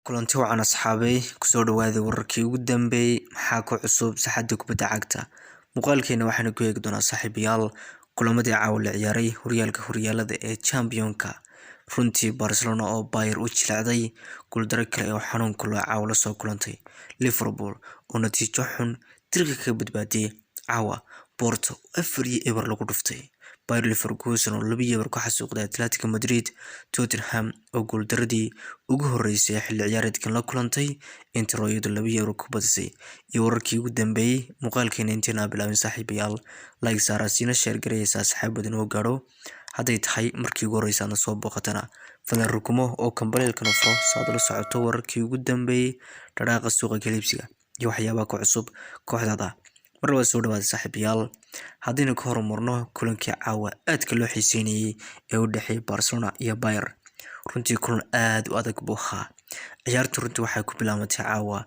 Kulanti wacan asxaabey, kusoo dhawaada wararkii ugu dambeeyay. Maxaa ku cusub saxadda kubadda cagta? Muuqaalkeena waxaanu ku eegi doonaa, saaxiibayaal, kulamadii caawa la ciyaaray horyaalka horyaalada ee Championka. Runtii Barcelona oo Bayern u jilicday, guuldaro kale oo xanuunka loo caawa la soo kulantay. Liverpool oo natiijo xun dirqi kaga badbaadiyay caawa Porto, 4-0 lagu dhuftay. Bayer Leverkusen oo 2-0 ku xasuuqday Atletico Madrid. Tottenham oo guuldaradii ugu horeysay xilli ciyaareedkan la kulantay. Inter oo iyadu 2-0 ku badisay iyo wararkii ugu dambeeyay. Muuqaalkeena intaynaa bilaabin, saaxiibayaal, like saara, siina share garaysa asxaab badan oo gaadho. Hadday tahay markii ugu horeysa aadna soo booqatana, fadlan rukumo oo kambaleelkana furo si aad ula socoto wararkii ugu dambeeyay, dhadhaaqa suuqa kala iibsiga iyo waxyaabaha ku cusub kooxdaada. Mar labaad soo dhawaada, saaxiibayaal. Haddaynu ka horumarno kulankii caawa aadka loo xiiseynayay ee u dhexeeyay Barcelona iyo Bayern, runtii kulan aad u adag buu ahaa. Ciyaartu runtii waxay ku bilaabatay caawa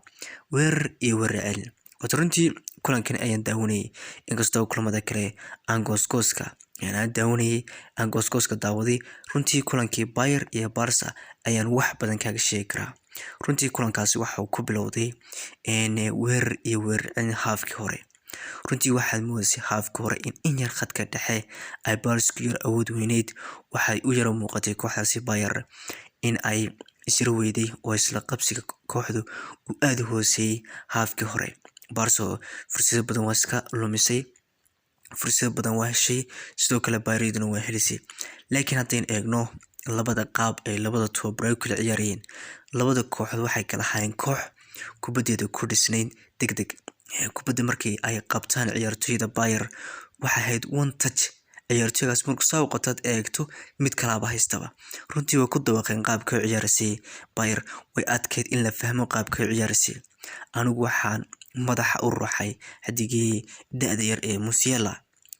weerar iyo weerar celin. Wato runtii kulankan ayaan daawanayay, inkastoo kulamada kale aan goosgooska aan daawanayay, aan goosgooska daawaday. Runtii kulankii Bayern iyo Barca ayaan wax badan kaga sheegi karaa. Runtii kulankaasi waxa uu ku bilowday weerar iyo weerar celin. Haafkii hore runtii waxaad moodaysay haafkii hore in yar khadka dhexe ay Barca yar awood weyneyd. Waxay u yara muuqatay kooxdaasi Bayern in ay isra weyday oo isla qabsiga kooxdu uu aada u hooseeyey haafkii hore. Barca fursado badan waa iska lumisay, fursado badan waa heshay, sidoo kale Bayern waa helisay. Laakiin haddaynu eegno labada qaab ay labada tababar ay u kala ciyaarayeen labada kooxood, waxay kala ahaayeen koox kubaddeeda ku dhisnayd deg deg. Kubadda markii ay qabtaan ciyaartoyda Bayern waxay ahayd one touch. Ciyaartoygaas markuu saa u qabtaad eegto, mid kalaaba haystaba. Runtii way ku dabaqeen qaabka u ciyaarisay Bayern, way adkeyd in la fahmo qaabka u ciyaarisay. Anigu waxaan madaxa u ruxay xidigii da-da yar ee Musiala.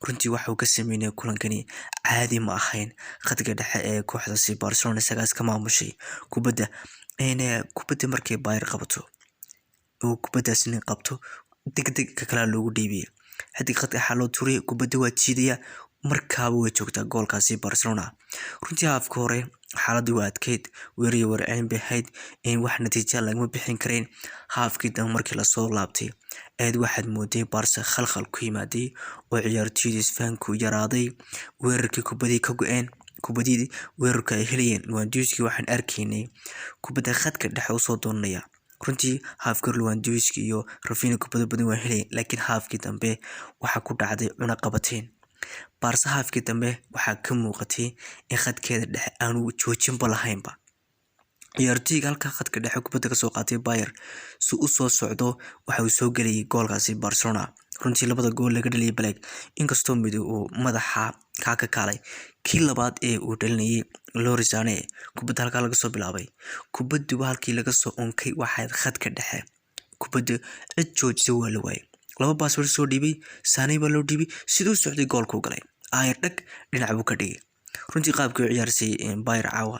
Runtii waxa uu ka sameynaya kulankani caadi ma ahayn. Khadka dhexe ee kooxdaasi Barcelona isagaas ka maamushay kubadda. Kubadda markay Bayern qabato oo kubaddaas nin qabto, deg deg ka kalaa loogu dhiibaya. Xidig khadka waxaa loo tuuraya, kubadda waa jiidaya, markaaba way joogtaa goolkaasi Barcelona. Runtii haafka hore xaaladii waa adkeyd, weerariyo weerarcelin bay ahayd, in wax natiija lagama bixin karayn. Haafkii dambe markii lasoo laabtay, aad waxaad mooday Barca khalkhal ku yimaaday oo ciyaartoyda isfahanku yaraaday, weerarkii kubadii ka go-een, kubadii weerarka ay helayeen. Lewandowski waxaan arkaynay kubadda khadka dhexe usoo doonanaya. Runtii haafkii hore Lewandowski iyo Raphinha kubado badan waa helayeen, laakiin haafkii dambe waxaa ku dhacday cunaqabateyn. Barca haafkii dambe waxaa ka muuqatay in khadkeeda dhexe aanu joojinba lahaynba. Ciyaartoyga halka khadka dhexe kubadda kasoo qaatay Bayern si u soo socdo, waxa uu soo gelayay goolkaasi Barcelona. Runtii labada gool laga dhaliyay Black, inkastoo mid uu madaxa kaa ka kaalay, kii labaad ee uu dhalinayay Leroy Sané, kubadda halkaa laga soo bilaabay, kubadduba halkii laga soo unkay waxay khadka dhexe, kubadda cid joojisa waa la waayay. Laba baas baa soo dhiibay, Sané baa loo dhiibay, siduu socday goolkuu galay, aayar dhag dhinac buu ka dhigay. Runtii qaabkii u ciyaarsay Bayern caawa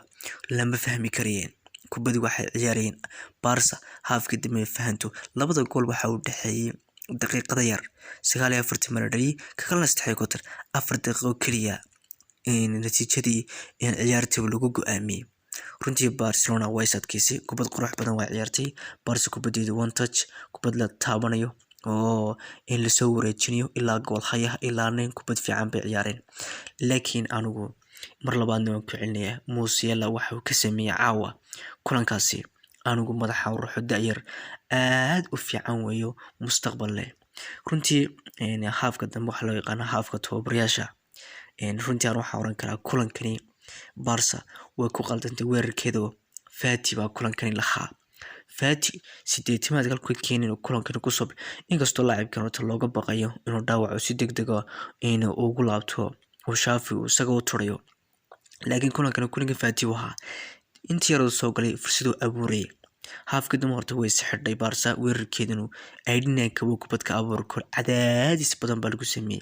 lama fahmi karayeen. Kubaddu waxay ciyaarayeen Barca haafkii dambe fahanto. Labada gool waxa uu dhexeeyay daqiiqada yar, 49 mala dhaliyay, ka kalena 53, 4 daqiiqo keliya natiijadii ciyaartiiba lagu go-aamiyey. Runtii Barcelona waa is adkeysay, kubad qurux badan waa ciyaartay Barca. Kubaddeedu one touch, kubad la taabanayo oo in lasoo wareejinayo ilaa gool hayaha ilaa nin, kubad fiican bay ciyaareen. Laakiin anigu mar labaadna waan ku celinayaa, Musiala waxa uu ka sameeyey caawa kulankaasi anigu madaxa ruuxo. Da-yar aad u fiican weeyo, mustaqbal leh. Runtii haafka dambe waxaa loo yaqaana haafka tababarayaasha. Runtii aan waxaan oran karaa kulankani Barca way ku qaldantay weerarkeeda. Fati baa kulankani lahaa. Fati sideetimaad halku keenin kulankani kusoo, inkastoo laacibkan horta looga baqayo inuu dhaawaco si degdega in ugu laabto oo Xavi uu isaga u turayo, laakiin kulankani kulanka Fati uu ahaa. Intii yaroo soo galay fursaduu abuurayay. Haafka dambe horta way is xidhay Barca weerarkeedunu, aydhinanka wuu kubad ka abuuri karo, cadaadis badan baa lagu sameeyey.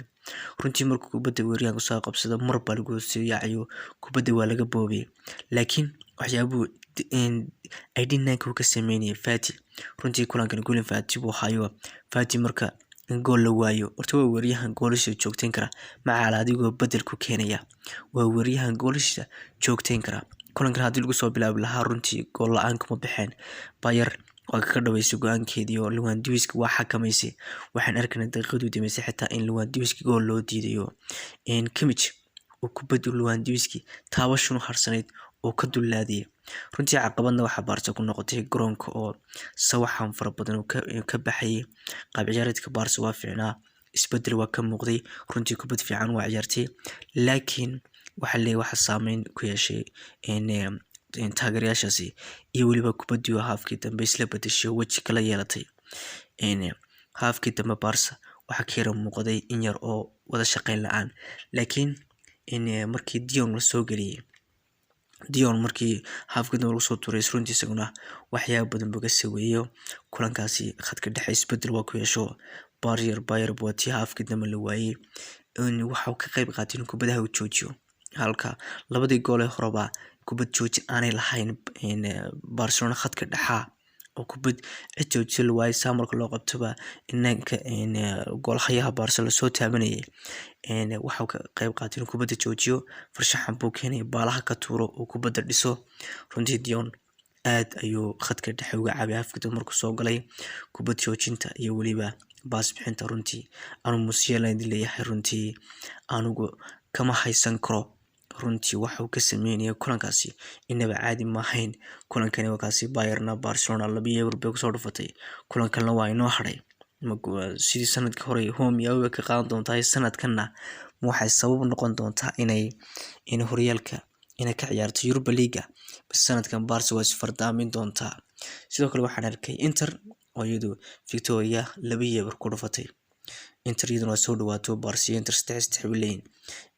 Runtii markuu kubadda weeraryahanka soo qabsado, mar baa lagu soo yaacayo, kubadda waa laga boobiyey. Laakiin waxyaabuhu aydhinanka uu ka sameynayay Fati, runtii kulankan golin Fati buu hayo. Fati marka gool la waayo, horta waa weeraryahan goolasha joogteyn kara, macaal adigoo bedel ku keenaya, waa weeraryahan goolasha joogteyn kara. Kulankan haddii lagu soo bilaabi lahaa runtii gool la-aan kuma baxeen. Bayer waa kaga dhaweysay go-aankeedii oo Lewandowski waa xakamaysay. Waxaan arkaynaa daqiiqadii u dambeysay xitaa in Lewandowski gool loo diidayo, Kimmich uu kubaddu Lewandowski taabashunu harsanayd oo ka dullaadiyay. Runtii caqabadna waxaa Barca ku noqotay garoonka oo sawaxan fara badan oo ka baxayay. Qaab ciyaareedka Barca waa fiicnaa, isbedel waa ka muuqday, runtii kubad fiican waa ciyaartay, laakiin waxaa leeyahay waxa saameyn ku yeeshay taageerayaashaasi iyo weliba kubaddii oo haafkii dambe isla bedeshay, weji kala yeelatay. Haafkii dambe Barca waxaa ka yara muuqday in yar oo wada shaqeyn la-aan, laakiin markii De Jong lasoo geliyay, De Jong markii haafkii dambe lagu soo tuuray, runtii isaguna waxyaabo badan buu ka saweeyo kulankaasi. Khadka dhexe isbedel waa ku yeesho Bayer waa tii haafkii dambe la waayay. Waxa uu ka qayb qaatay in kubadaha uu joojiyo, halka labadii gool ee horeba kubad joojin aanay lahayn Barcelona khadka dhexaa oo kubad cid joojisa la waayay. Saa marka loo qabtoba inanka goolhayaha Barca lasoo taabanayay. Waxa uu ka qayb qaatay inuu kubadda joojiyo, farshaxan buu keenay, baalaha ka tuuro, uu kubadda dhiso. Runtii De Jong aad ayuu khadka dhexe uga caabiyay haafkii dambe markuu soo galay, kubad joojinta iyo weliba baas bixinta. Runtii anu Musiala idin leeyahay, runtii anigu kama haysan karo. Runtii waxa uu ka sameynaya kulankaasi inaba caadi maahayn. Kulankani wakaasi, Bayerna Barcelona 2-0 bay kusoo dhufatay. Kulankanna waa inoo hadhay. Sidii sanadkii hore home iyo away ka qaadan doontaa, sanadkanna waxay sabab noqon doontaa inay in horyaalka inay ka ciyaarto Europa League? Bas sanadkan Barca waa isfardaamin doontaa. Sidoo kale waxaan arkay Inter oo iyadu Victoria 2-0 ku dhufatay. Inter iyaduna waa soo dhawaato, Barca iyo Inter 3-3 bay leeyihiin,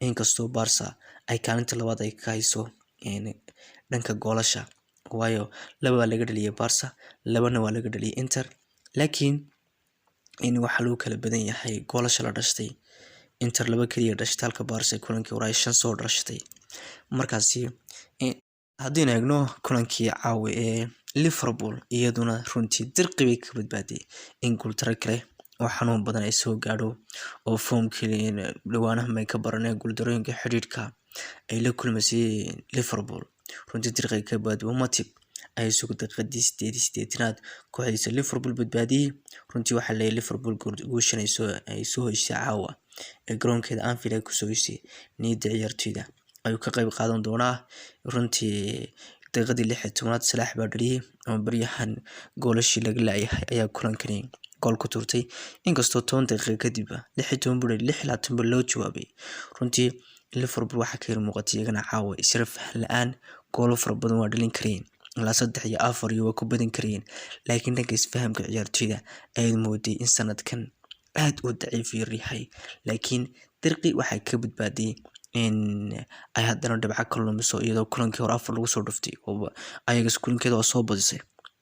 inkastoo Barca ay kaalinta labaad ay ka hayso dhanka goolasha, waayo laba waa laga dhaliyay Barca, labana waa laga dhaliyay Inter, laakiin in waxaa lagu kala badan yahay goolasha la dhashtay. Inter laba keliya dhashtay, halka Barca kulankii hore ay shan soo dhashtay. Markaasi haddaynu eegno kulankii caawa ee Liverpool, iyaduna runtii dirqi bay ka badbaaday in guultaro kale oo xanuun badan ay soo gaadho oo foomkii dhawaanahan bay ka baraneen guuldarooyinka xidhiidhka ay la kulmaysay Liverpool. Runtii dirqi ka badbaado. Matip ayaa isagu daqiiqadii 88aad kooxdiisa Liverpool badbaadiyey. Runtii waxaa leeyahay Liverpool guushan ay soo hoysay caawa ee garoonkeeda Anfield ay kusoo hoysay niyadda ciyaartoyda ayuu ka qayb qaadan doonaa. Runtii daqiiqadii 16aad Salaax baa dhaliyay oo baryahan goolashii laga laayahay ayaa kulankani gool ku turtay, inkastoo 10 daqiiqo kadib 16 buu 26 ba loo jawaabay. Runtii Liverpool waxaa ka yar muuqatay iyagana caawa isra fahan la-aan. Goolo fara badan waa dhalin kareen, ilaa saddex iyo afar iyo waa ku badan kareen, laakiin dhanka isfahamka ciyaartoyda ayaad mooday in sanadkan aad uu daciif yar yahay. Laakiin dirqi waxay ka badbaaday in ay haddana dhibco ka lumiso, iyadoo kulankii hore afar lagu soo dhuftay oo ayagas kulankeeda waa soo badisay.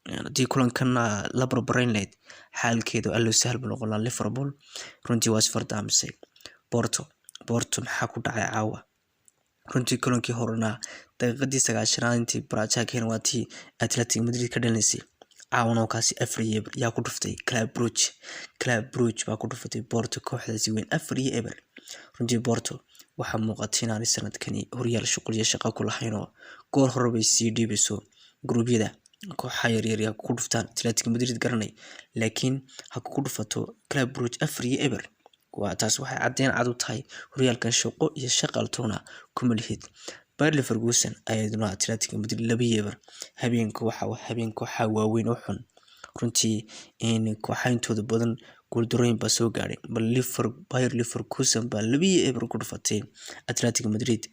Haddii kulankanna la barbarayn lahayd, xaalkeedu allo sahal buu noqon lahaa. Liverpool runtii waa isfardaamisay. Porto maxaa ku dhacay caawa? Runtii kulankii horena daqiiqadii 90aad intii baraajaha keen waa tii Athletic Madrid ka dhalisay. Caawana kaasi 4-0 yaa ku dhuftay? Club Brugge. Club Brugge baa ku dhufatay Porto, kooxdaasi weyn, 4-0. Runtii Porto waxaa muuqatay inaanay sanadkani horyaal shuqul iyo shaqo ku lahayn oo goor hore bay sii dhiibayso gruubyada. Kooxaha yaryar ha ku dhuftaan, Athletic Madrid garanay, laakiin ha kugu dhufato Club Brugge 4-0, waa taas waxay caddeyn cad u tahay horyaalkan shaqo iyo shaqaltoona kuma lihid. Bayer Leverkusen ayaduna Atletico Madrid 2-0. Habeenka waxa habeen kooxaha waaweyn oo xun. Runtii in kooxaha intooda badan guuldarooyin baa soo gaadhay, bal Bayer Leverkusen baa 2-0 ku dhufatay Atletico Madrid.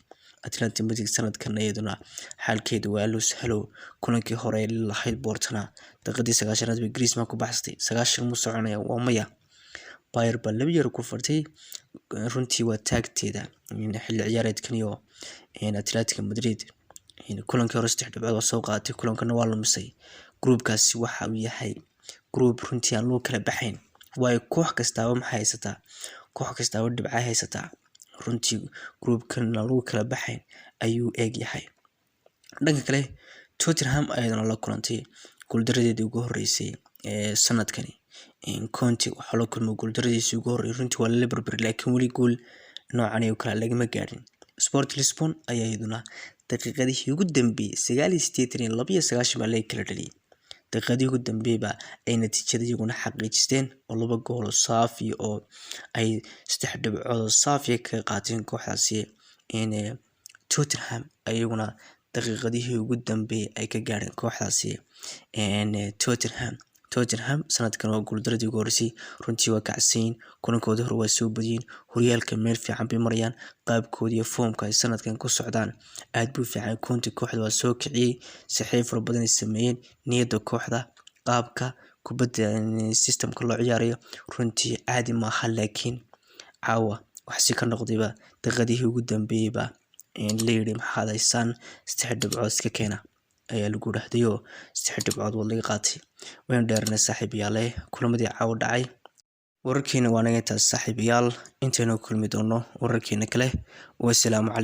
Atletico Madrid sanadkan iyaduna xaalkeedu waa allo sahalo. Kulankii hore ay lahayd Portona daqiiqadii 90aad bay Griezmann ku baxsatay. 90 muu soconaya? Waa maya. Bayer baa 2-0 ku fartay. Runtii waa taagteeda xilli ciyaareedkan iyo Atletico Madrid kulankii hore saddex dhibcood waa soo qaadatay, kulankana waa lumisay. Gruubkaasi waxa uu yahay gruub runtii aan loo kala baxayn, waayo koox kastaaba maxay haysataa? Koox kastaaba dhibcay haysataa. Runtii gruubkan aan lagu kala baxayn ayuu eeg yahay. Dhanka kale Tottenham ayadana la kulantay guuldaradeedii ugu horeysay ee sanadkani. Conte waxaa la kulmay guuldaradiisii ugu horreysay. Runtii waa lala barbari, laakiin weli guul noocan oo kale lagama gaadhin. Sport Lisbon ayaa iyaduna daqiiqadihii ugu dambeeyay 89 iyo 92 baa laga kala dhaliyay. Daqiiqadihii ugu dambeeyay ay natiijada iyaguna xaqiijisteen oo 2 gool oo saafi oo ay 3 dhibcood oo saafi kaga qaateen kooxdaasi Tottenham. Iyaguna daqiiqadihii ugu dambeeyay ay ka gaadheen kooxdaasi Tottenham. Tottenham sanadkan waa guuldaradii ugu horeysay. Runtii waa kacsayin, kulankoodii hore waa soo badiyeen, horyaalka meel fiican bay marayaan, qaabkoodii iyo foomka ay sanadkan ku socdaan aad buu fiican. Conte kooxda waa soo kiciyey, saxiix fara badan ay sameeyeen, niyadda kooxda, qaabka kubadda, systemka loo ciyaarayo runtii caadi maaha. Laakiin caawa wax si ka noqdayba daqiiqadihii ugu dambeeyayba la yidhi maxaad haysaan, 3 dhibcood iska keena ayaa lagu dhahdayoo 3 dhibcood waad laga qaatay. Waynu dheernay saaxiibayaale kulamadii caawa dhacay. Wararkeena waa naga intaas saaxiibayaal, intaynu kulmi doono wararkeena kale, wasalaamu calaykum.